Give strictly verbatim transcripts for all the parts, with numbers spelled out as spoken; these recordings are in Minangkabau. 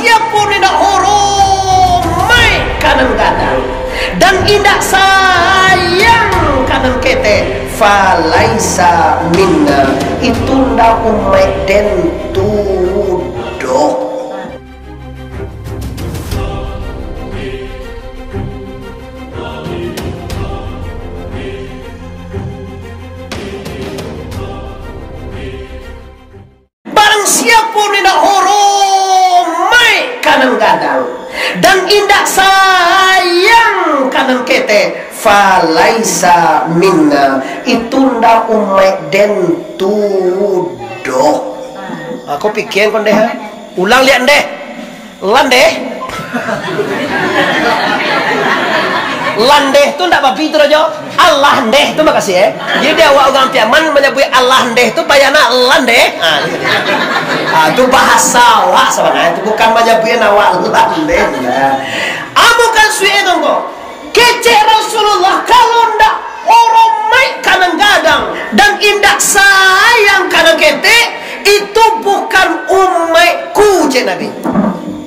Siapo nan indak horomaik ka nan gadang, dan indak sayang ka nan ketek, falaisa minna, itu ndak umaik den tu doh. Barang siapo nan indak horomaik ka nan gadang, dan indak sayang ka nan ketek, falaisa minna, itu ndak umaik den tu doh. Aku pikian kon deh, ha? Ulang liak ndeh. Landeh. Landeh tu ndak babi tu, Rajo. Alah ndeh tu makasih, eh. Jadi awak urang Piaman manyabuik alah ndeh tu payah nak landeh. Ah, tu bahasa awak sabananyo tu, bukan manyabuik awak landeh. Nah. Amukan suik tu ko. Kecek Rasulullah, kalau ndak oromaik ka nan gadang, dan indak sayang ka nan ketek, itu bukan umaikku, cek Nabi.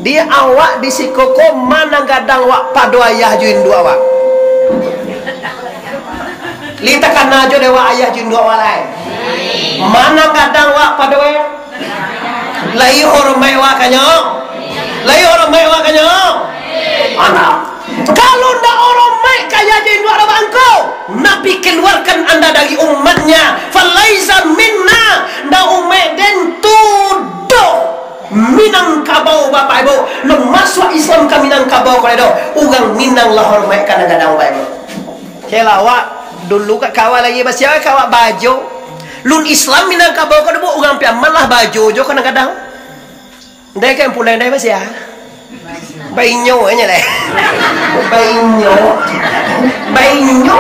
Di awak di siko ko, ma nan gadang wak pado ayah jo induak wak? Li takana jo dek wak ayah jo induak wak lai. Ma nan gadang wak pado ayah? Lai horomaik wak kanyo? Lai horomaik wak kanyo? Mantap. Kalau ndak horomaik ka ayah jo induak wak angko, Nabi keluarkan anda dari umatnya, falaisa minna, ndak umaik den tu doh. Minangkabau, Bapak Ibu, lo masuak Islam ka Minangkabau ko lai doh. Urang Minang lah horomaik ka nan gadang, Bapak Ibu. Cek lah awak, dulu ka awak lai basiah ka awak bajo. Lun Islam Minangkabau ko doh, urang Piaman lah bajo jo ka nan gadang. Ndai kan pulai ndai basiah. Bainyo aja lah. Bainyo. Bainyo.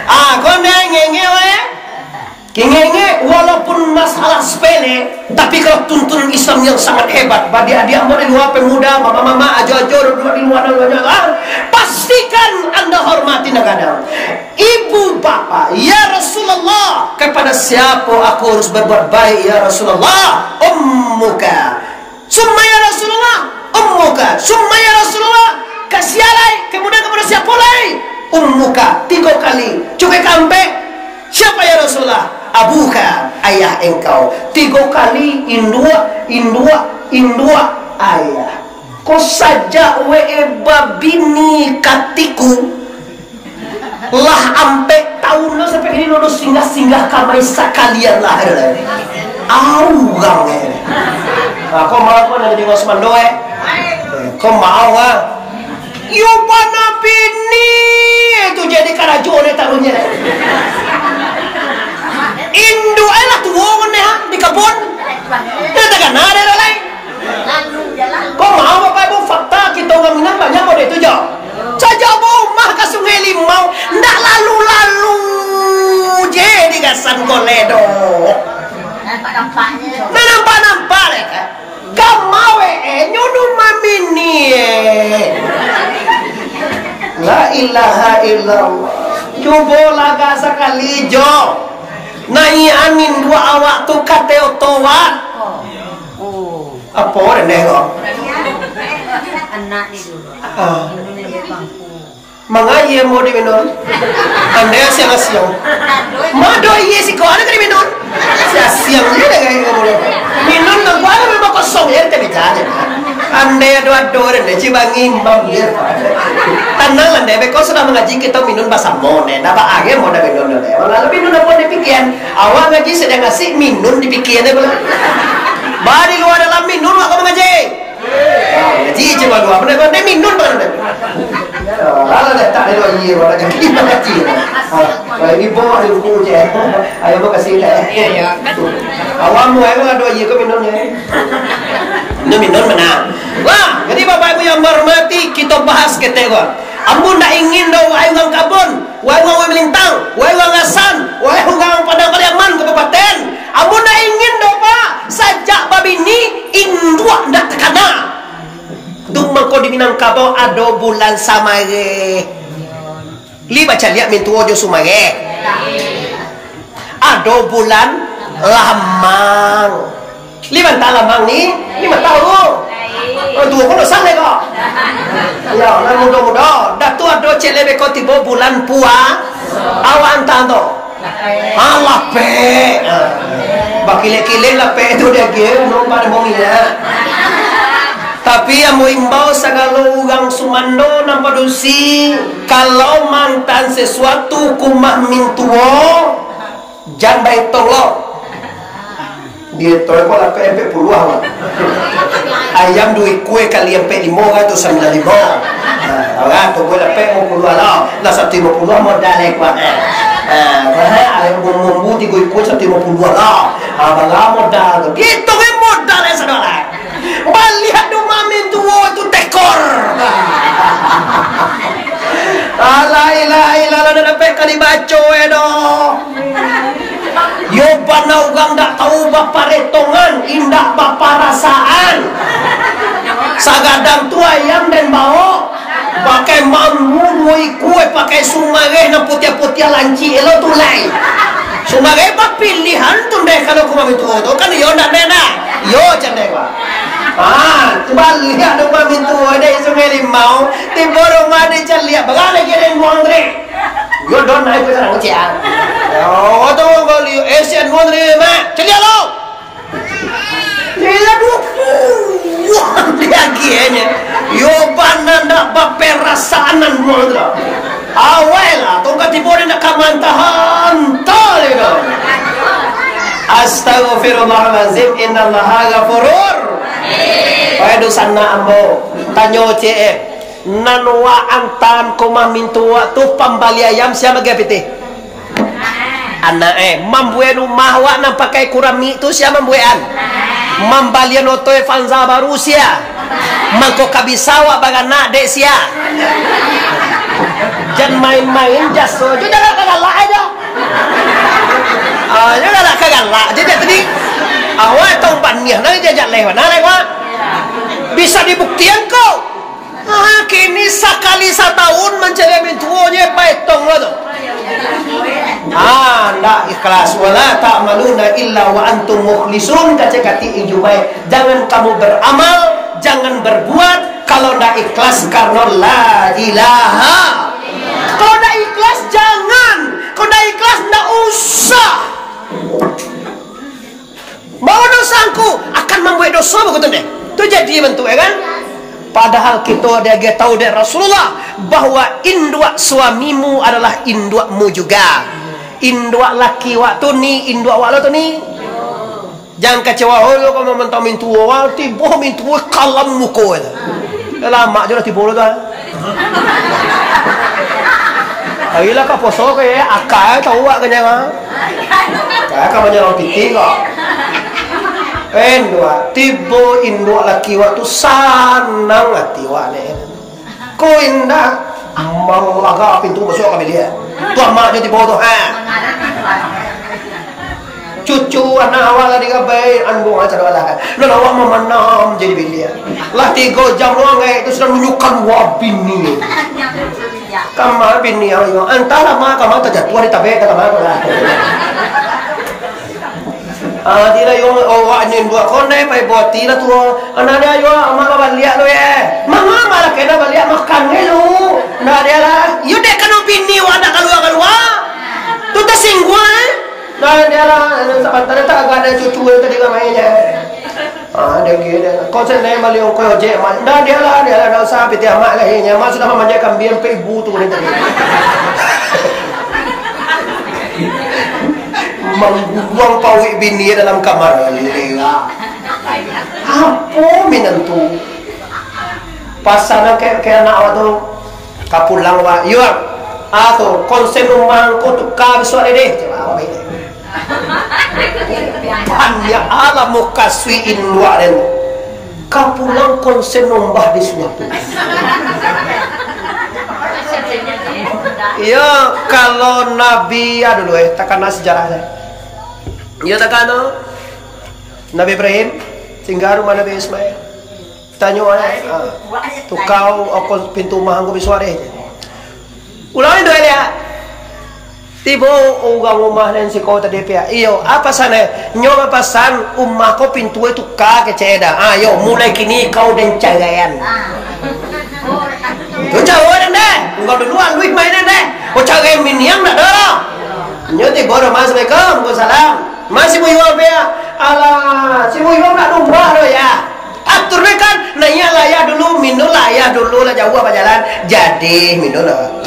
Ah, kau ndai ngenge, weh. Kingenge, walaupun masalah sepele, tapi kalau tuntunan Islam yang sangat hebat, bagi adik-adik ambo di lua, pemuda, mama-mama, ajo-ajo, duduk di lua, duduk di lua, ah, pastikan anda hormati nan gadang. Ibu bapa, ya Rasulullah, kepada siapa aku harus berbuat baik, ya Rasulullah? Ummuka. Summa ya Rasulullah, ummuka. Summa ya Rasulullah, ka sia lai, kemudian kepada siapa lai? Ummuka, tiga kali. Cukup ka ampek? Siapa ya Rasulullah? Abuka, ayah engkau. Tiga kali, induak, induak, induak, ayah. Ko sajak we babini katiku, lah ampek taun lo sampai kini lo singgah-singgah kamari sakalian lah, ado lai. Urang, eh. Nah, ko mau ko nak jadi Usman do, eh? Eh, ko mau, ah. Yo bana bini tu jadi karajo ni taruhnyo, eh. Induak, eh, lah tuo kan, eh, ha, di kabun. Dah takana ado lai. Ko mau, Bapak Ibu, fakta kito urang Minang banyak model tu jo. Sajak baumah ka Sungai Limau, ndak lalu-lalu je di gasan ko lai doh. Nah, nampak-nampak lai, kan? Ka mau, eh, nyo nu mamini, eh. La ilaha illallah. Cubo lagak sakali jo. Naiak induak awak tu ka oto, wak. Apo dendeh ko? Anak ni dulu. Ah. Minun di bangku. Mangaji ambo di minun. Andai asiang-asiang. Mado iye siko, ado ka di minun. Si asiang je dah gaya kamu ni. Minun nang kuat memang kosong je, tapi jangan. Andai ado-ado dendeh, cibangi imam je. Tanang lah, deh. Beko sudah mangaji, kito minun basamo, deh. Ndak ba-, agiah ambo dah minun, deh. Malah minun apo dipikian? Awak ngaji sadang asik, minun dipikian, deh, pulo. Ba di lua dalam minun, awak ka mangaji. Ngaji je baru, apo nak, nak minun bang. Alah dah, tak ada lagi, orang nak jadi ngaji. Ha, ini bawa di buku je. Ayo, makasih dah. Iya, iya. Awak mu, ayo, ado aia ko minun je. Minun, minun, mana? Wah, jadi Bapak Ibu yang berhormati, kita bahas ketek ko. Ambo ndak ingin doh, wahai urang kabun, wahai urang Malintang, wahai urang Asan, wahai urang Padang Pariaman, kabupaten. Ambo ndak ingin doh, Pak, sajak babini, induak ndak takana. Tu mangko di Minangkabau ado bulan Samareh. Li bacaliak mintuo jo Sumareh. Ado bulan Lamang. Lima talamang ni, lima tahun. Oh, tuo ko dosa le ko. Ya, nan mudo-mudo. Dah tu ado cek lebih ko tibo bulan pua, awak antaan tu. Ah, lapek. Ah. Bakilek-kilek lapek tu dia kira, nampak dia bau minyak. Tapi ambo imbau sagalo urang sumando nan padusi, kalau mantaan sesuatu ka umah mintuo, jan baetong lo. Dietong ko lapek ampek puluah lah. Ayam duo ikua kali ampek limo kan tu sambilan limo. Nah, orang tu buat lapek limo puluah lah. Lah satu limo puluah modal eh kuat eh. Nah, ayam bumbu tigo ikua satu limo puluah lah. Ah, bala modal tu. Dietong eh modal eh sadolah. Baliak dek umah mintuo tu tekor. La ilaha illallah, dah dapek ka dibaco eh doh. Yo bana urang dak tahu baparetongan, indak baparasaan. Sagadang tu ayam den baok, pakai mambu duo ikua, pakai sumareh nan putiah-putiah lancik elok tu lai. Sumareh bapilihan tu deh kalau ka umah mintuo tu kan yo ndak deh nah. Yo candai bah. Ah, tu baliak dek umah mintuo deh Sungai Limau, tibo rumah deh caliak, bagana kira buang deh. Yo don naik ke sana ngecek ah. Yo tu baliak eh sian buang deh mak, caliak lo. Lila duo puluah diagiahnyo. Yo bana ndak baperasaan nan buang tu. Awai lah, tongkat tibo ni ndak ka mantah-antah lagi tu. Astagfirullahalazim, innallaha ghafurur. Wahai dunsanak ambo, tanyo cek eh, nan wak antaan ka umah mintuo tu pambali ayam sia magiah pitih? Anak eh, mambuek rumah awak nan pakai kuramik tu sia mambuekan? Mambalian oto Avanza baru sia? Mangko ka bisa awak baranak dek sia? Jan main-main jaso jo, jan galak-galak ajo. Ah, jan galak-galak ajo jan tadi. Awak tahu baniah nan diajak leh mana leh wak? Bisa dibuktian ko? Ah, kini sakali satahun mancaliak mintuonyo baetong lo tu. Ah, ndak ikhlas. Wala ta'maluna illa wa antum mukhlisun, kacek katik Jubair. Jangan kamu beramal, jangan berbuat kalau ndak ikhlas karena la ilaha. Kalau ndak ikhlas, jangan. Kalau ndak ikhlas, ndak usah. Bawa dosa angku, akan mambuek doso bagitu deh. Tu jadi bantuak, ya kan? Padahal kito diagiah tahu dek Rasulullah bahwa induak suamimu adalah induakmu juga. Induak laki wak tu ni, induak wak lo tu ni. Jangan kecewa, oh, lo kau mantang mintuo, wah, tibo mintuo kalam muko tu. Dah lama je lah tibo lo tu. Ayolah ka poso ka, ya, akai tahu awak kanyang, ah. Kaya ka manyarang pitih kok. Induak, tibo induak laki wak tu sanang ati wak dek. Ko indak, malaga pintu masuak ka biliak. Tu amaknyo tibo tu, ha. Cucu anak awak lah digabai, anduang aja lah. Lalu awak mamanam jadi biliak. Lah tigo jam lo anggai tu sudah nunjukkan wah bini. Kama bini awak, antahlah ma kama tajatuah di tabek ka kama tu lah. Ah, tidak yo, awak ni dua konai pai buati lah tu. Anak dia yo, amak ka baliak lo eh. Mama malah kena baliak makan ni lu. Nah dia lah. Yo dek kano bini wak nak kalua-kalua. Tu tersinggung eh. Nah, dia lah, sabanta tak agak ada cucu yang tadi ramai je. Ah, dia gila. Kau sendiri balik ongkoi ojek, Mak. Nah, dia lah, dia lah, ndak usah pitih amak lah. Nya, Mak sudah mamanjakan biang pe ibu tu ni tadi. Manggubuang pawik bini dalam kamar. Lila. Apo minantu? Pasan ke, ke anak awak tu. Ka pulang, Wak. Yo, ah, tu, konsen rumah ko tuka bisuak deh. Cuma awak baik. Banyak alam mukasuin luak den. Ka pulang konsen nombah di suatu. Iyo, kalau Nabi, ya dulu eh, takana sejarahnya. Iyo, takana Nabi Ibrahim, singgah rumah Nabi Ismail. Tanyo, eh, ah, tukau okon pintu rumah angku bisuak deh. Ulang indu liak. Tibo urang rumah nan siko tadi, Piak. Iyo, a pasan e? Nyo bapasan, umah ko pintu e tuka kecek e dah. Ayo, mulai kini kau den caraian. Tu jauah den deh. Urang dulu aluih main den deh. Oh, carai miniang ndak ado lah. Nyo tibo rumah, "Assalamualaikum." "Waalaikumsalam." "Ma si Buyuang, Piak?" "Alah, si Buyuang ndak di rumah doh, Yah." Atur deh kan, nah, iyolah, Yah dulu, minumlah, Yah dulu lah, jauah bajalan. Jadi, minumlah.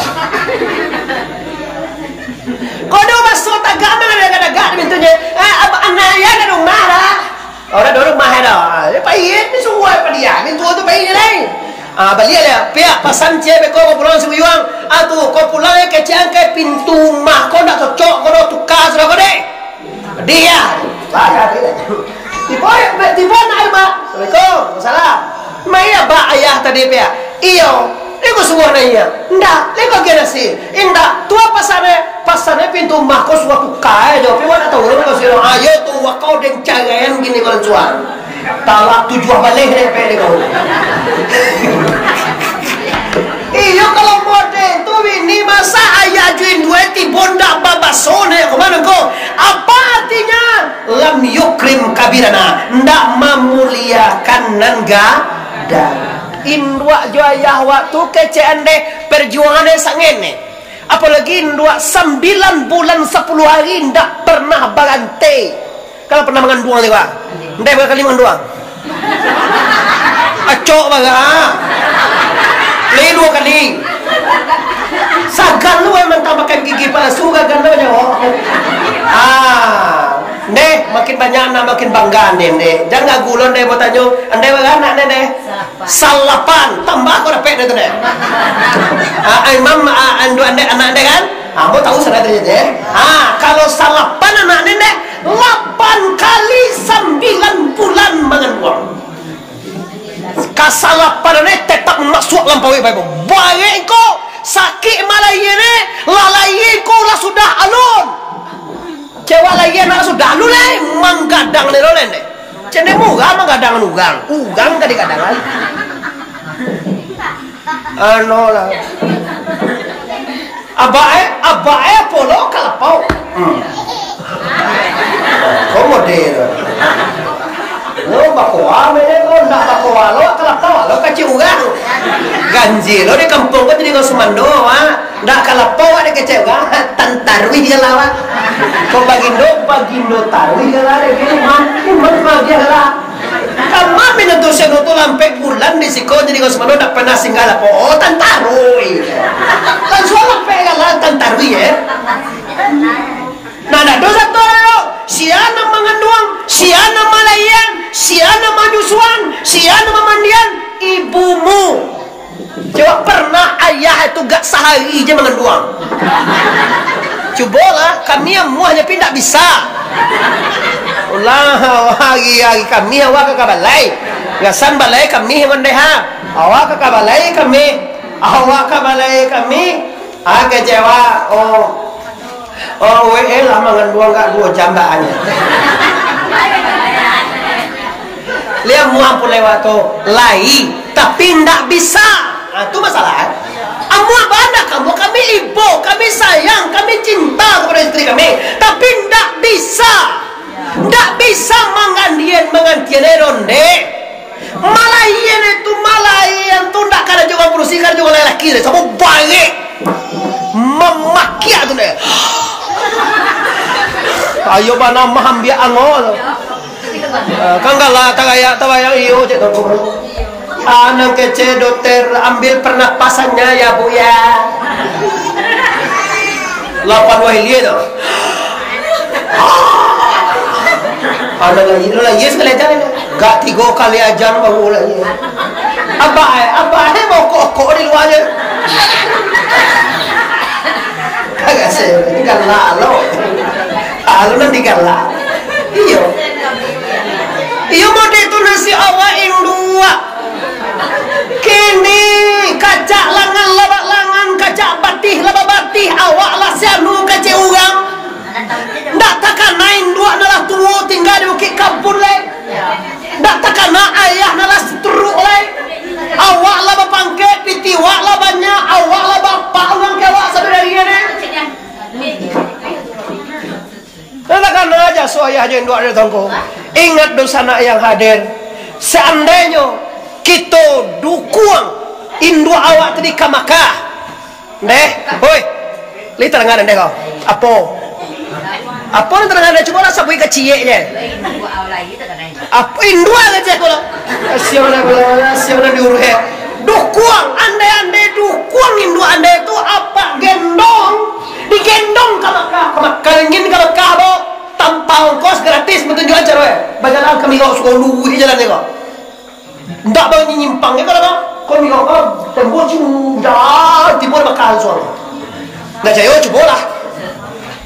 Kodo baso tagak, mangadaga-daga pintunyo. "Eh, ab-, anak Yah di rumah dah." Urang di rumah dah. Dia pai, ni suruah apa dia? Ni tua tu pai ni lain. Ah, baliak dia. "Piak, pasan ciek beko, kau pulang si Buyuang." Ah, tu, kau pulang, eh, kecek angkai pintu rumah kau ndak cocok, kau dah tuka sudah kau deh. Dia. Lah, ya, dia. Tibo, tibo anak rumah. "Assalamualaikum." "Waalaikumsalam." "Ma Yah, Bak, Ayah tadi, Piak?" "Iyo." "Iko suruah naiak?" "Ndak." "Iko agiah nasi?" "Indak." "Tu a pasan e?" "Pasan e pintu rumah kau suruah tuka e jo. Pi wak ndak tahu lo kau siro. Ayo tu wak kau den caraian kini kau lansuang. Talak tujuah baleh dek pek dek kau." Iyo, kalau model tu bini, masa ayah jo induk e tibo ndak babaso naiak ka rumah ko? Apa artinyo? Lam yukrim kabirana, ndak mamuliakan nan gadang. Induak jo ayah wak tu kecek an deh, perjuangan e sangen ni. Apolagi induak sambilan bulan sapuluah hari ndak pernah baranti. Kalau pernah manganduang juo, ndeh bara kali manganduang? Acok bara. Lai duo kali. Sagan lu emang tambahkan gigi palsu, gagan lu nyo. Ah, ndeh, makin banyak anak, makin bangga ndeh, ndeh. Jan gagu lo ndeh batanyo, ndeh bara anak ndeh, ndeh? Salapan. Tambah ko dapek ndeh tu ndeh. Ah, imam, ah, andu ndeh, anak ndeh kan? Ah, ambo tahu salah tu je. Ah, kalau salapan anak ndeh, ndeh, lapan kali sambilan bulan manganduang. Kasalapan ni tetap masuak dalam paruik bae. Barek ko sakik malahia ni, lah lahia ko lah sudah alun. Cewek lahia nak sudah alun lai, manggadang ni lo lai ni. Cendek murah manggadang urang. Urang ka digadangan. Ano lah. Abak e, abak e apo lo ka lapau? Hmm. Ko model. Lo bakoa mene ko, ndak bakoa lo ka lapau, lo kacik urang. Ganjia lo di kampuang ko jadi urang sumando, ha. Ndak ka lapau awak dikecek urang, tantaruih je lah awak. Ko bagindo, bagindo taruih je lah, dek gini, mampu, mampu agiah lah. Kama minantu seno tu lampek bulan di siko, jadi kau sumando ndak pernah singgah lapau. Oh, tantaruih. Lansuang lampek lah, tantaruih, eh. Nah, dah dosa tu, ayo. Sia nan manganduang, sia nan malahian, sia nan manyusuan, sia nan mamandian, ibumu. Cubo pernah ayah tu gak sahari je manganduang? Cubolah, kami amuah je, tapi ndak bisa. Ulah, hari-hari kami awak ka balai. Gasan balai kami mandeh ha. Awak ka balai kami. Awak ka balai kami. Ah, kecewa. Oh. Oh, W E lah manganduang gak duo jam baanyo. Lai amuah pun lewat tu. Lai, tapi ndak bisa. Ah, tu masalah, eh. Amuah bana kamu, kami ibo, kami sayang, kami cinta kepada istri kami, tapi ndak bisa. Ndak bisa manggantian, manggantian ronde. Malahian itu, malahian tu ndak kada jo urang padusi, kada jo urang laki deh, samo barek. Mamakiak tu deh. Ayo bana maambiak ango tu. Ah, kan galak tagayak tabayang iyo cek tu. Ah, nan kecek dokter ambil pernapasannya ya, Bu, ya. Lapan wah ilia tu. Ah, nan lahia, nan lahia sakali aja ni. Gak tigo kali aja baru lahia. Abah, eh, abah, eh, mokok-okok di lua je. Kagak se, ini galak lo. Lalu nanti galak. Iyo. Iyo, mode tu nasib awak induak. Kini, kacak langan lah bak langan, kacak batih lah bak batih, awak lah sianu kacek urang. Ndak takana induak nan lah tuo tingga di Bukik Kampun lai. Ndak takana ayah nan lah stroke lai. Awak lah bapangkek, piti awak lah banyak, awak lah bapak urang ka awak sabananyo ni. Induak dek tongko. Ingat dunsanak yang hadir, seandainyo kito dukuang induak awak tadi ka Makkah, deh, hoi, li tarangah deh kau. Apo? Apo nan tarangah deh? Cubolah sabuik ka ciek je. Apo induak ka ciek ko lah? Siang nak bola, siang nak diuruh, eh. Dukuang, andai-andai dukuang induak andai tu apak gendong, digendong ka Makkah, ka Makkah, ingin ka Makkah, bo. Tanpa ongkos, gratis, batunjuakan caro, eh. Bajalan ka Miro, suko luruih jalan dia, ko. Ndak banyimpang, ya, kalau, ko Miro, ko, tembus, cing, dah, tibo di Makkah langsung. Ndak cayo, cubolah.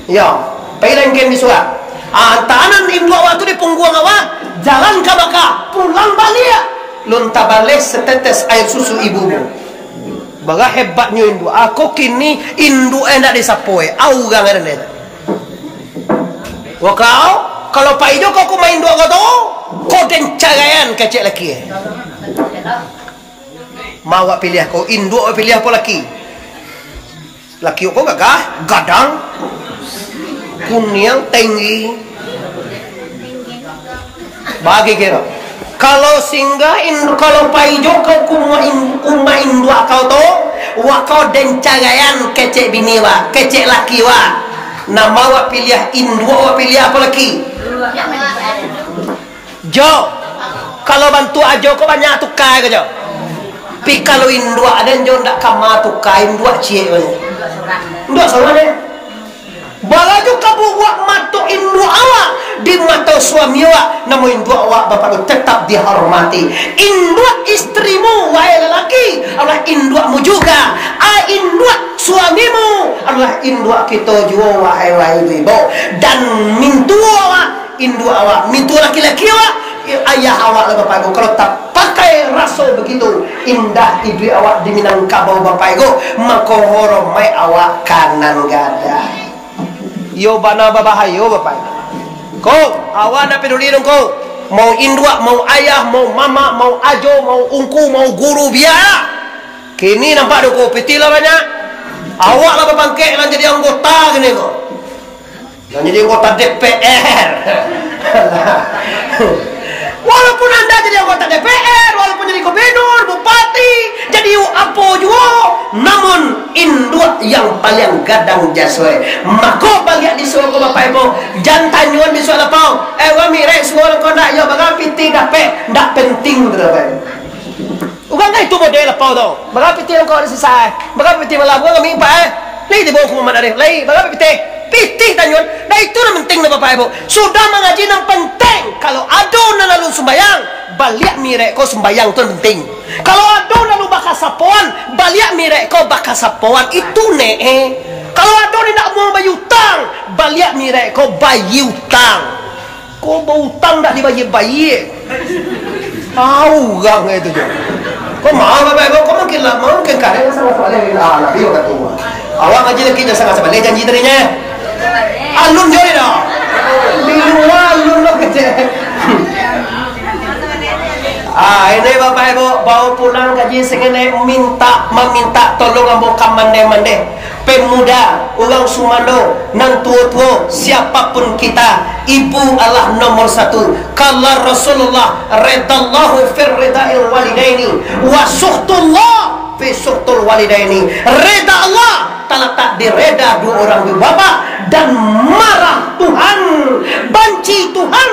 Ya, pailah ingkin di surat. Ah, tahanan induak awak tu di pungguang awak, jalan ka Makkah, pulang baliak. Lun tabaleh setetes air susu ibumu. Bara hebatnyo induak. Ako kini induak eh ndak disapo eh. Au urang eh. Wakau, kalau pai jo kau ka rumah induak kau tu, kau den caraian kecek laki eh. Ma awak piliah kau, induak awak piliah apo laki? Laki ko gagah, gadang, kuniang, tinggi. Bagi kiro. Kalau singgah in-, kalau pai jo kau ka rumah in-, rumah induak kau tu, wak kau den caraian kecek bini wak, kecek laki wak. Nan ma wak piliah, induak wak piliah apo laki? Jo, kalau bantuak ajo ko banyak tukai ko jo. Pi kalau induak aden jo ndak kama tukai, induak ciek ko. Induak sorang deh. Balajo kabuak mato induak awak di mato suami awak, namo induak awak bapak tu tetap dihormati. Induak istrimu, wahai lelaki, adalah induakmu juga. A, induak suamimu adalah induak kito juo, wahai, wahai ibu-ibu. Dan mintuo awak, induak awak, mintuo laki-laki awak, ayah awak lah, Bapak Ibu. Kalau tapakai raso begitu, indah iduik awak di Minangkabau, Bapak Ibu, mako horomaik awak ka nan gadang. Iyo bana babahayo, Bapak Ibu. Ko, awak ndak peduli dong ko. Mau induak, mau ayah, mau mamak, mau ajo, mau ungku, mau guru, bialah. Kini nampak dong ko, pitih lah banyak. Awak lah bapangkek, lah jadi anggota kini ko. Nan jadi anggota D P R. Walaupun anda jadi anggota D P R, walaupun jadi gubernur, bupati, jadi apo juo, namun induak yang paliang gadang jasoe. Mako baliak di suo ko, Bapak Ibu, jan tanyoan di suo lapau. Eh, wah mirek suo ko ndak, yo, bara pitih dapek, ndak penting tu, Bapak Ibu. Urang kan itu model lapau tu. Bara pitih kau di sisa, eh? Bara pitih malam, urang kami empat, eh? Lai tibo aku Muhammad Arif. Lai, bara pitih? Pitih tanyoan. Dah itu nan penting tu, Bapak Ibu. Sudah mangaji nan penting. Kalau ado nan lalu sumbayang, baliak mirek ko sumbayang tu nan penting. Kalau ado nan lalu bakasapoan, baliak mirek ko bakasapoan. Itu nek, eh. Kalau ado nan nak muang bayi utang, baliak mirek ko bayi utang. Ko bautang dah dibayie-bayie. Ah, urang itu je. Ko maaf, Bapak Ibu, ko mungkin lah, mungkin karek sangat sabaleh. Ah, Nabi waktu tu. Awak ngaji lagi dah sangat sabaleh janji tadinyo. Alun jo dah. Di lua alun lo kecek. Ah, ini Bapak Ibu, bawa pulang kaji sengene minta, meminta tolong ambo ka mandeh-mandeh. Pemuda, urang sumando, nan tuo-tuo, siapapun kita, ibu adalah nomor satu. Kala Rasulullah, redallahu fir redail walidaini, wa suhtullah fi suhtul walidaini. Reda Allah talatak di reda duo urang ibu bapak, dan marah Tuhan, banci Tuhan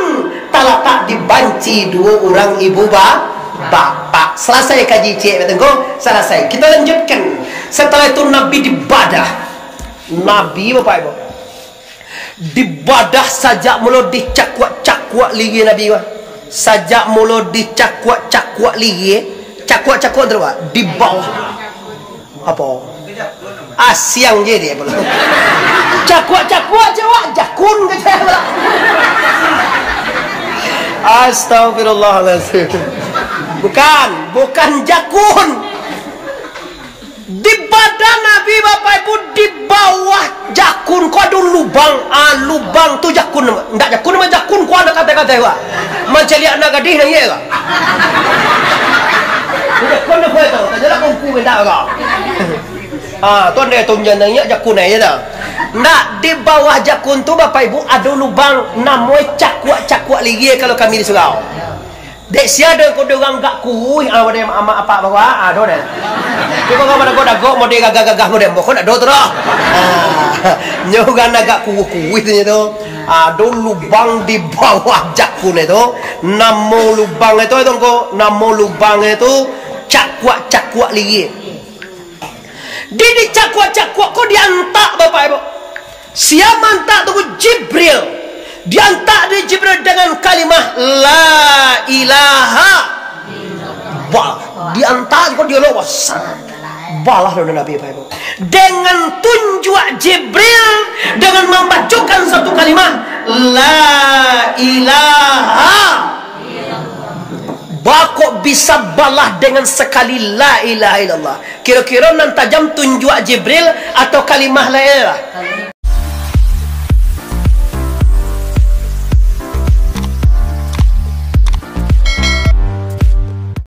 talatak di banci duo urang ibu ba-, bapak. Salasai kaji ciek, Bapak Tengku. Salasai. Kita lanjutkan. Setelah itu Nabi dibadah. Nabi, Bapak Ibu, dibadah sajak mulo dicakuak-cakuak lihia Nabi, Pak. Sajak mulo dicakuak-cakuak lihia. Cakuak-cakuak tu, Pak. Di bawah. Apo? Asiang je dia pulo. Cakuak-cakuak je, Wak. Jakun ke je, Wak? Astagfirullahaladzim. Bukan, bukan jakun. Di badan Nabi, Bapak Ibu, di bawah jakun ko ado lubang. Ah, lubang tu jakun. Ndak jakun, mah jakun ko ado kata-kata, Wak. Mancaliak anak gadih nan iye, Wak. Jakun tu, Wak, tu. Tanyolah kongku minta, Wak. Ah, tu anda tu jangan nanya jakun aja dah. Ndak, di bawah jakun tu, Bapak Ibu, ado lubang, namonyo cakuak-cakuak ligie kalau kami di surau. Dek sia do ko urang gak kuruih, ah, model amak apak bawah, ah, ado deh. Cubo kalau dagok-dagok, model gagah-gagah, model bokon, ado tu doh. Ah, nyo urang agak kuruih-kuruih tu nyo tu. Ado lubang di bawah jakun tu. Namo lubang tu, tongko, namo lubang tu cakuak-cakuak ligie. Di, dicakuak-cakuak ko diantak, Bapak Ibu. Sia mantak tu? Jibril. Diantak dek Jibril dengan kalimah la ilaha. Bah, diantak ko dia lo, wah, balah dek Nabi, Bapak Ibu. Dengan tunjuak Jibril, dengan mambacokan satu kalimah, la ilaha. Bah, kok bisa balah dengan sakali la ilaha illallah? Kiro-kiro nan tajam tunjuak Jibril atau kalimah la ilaha?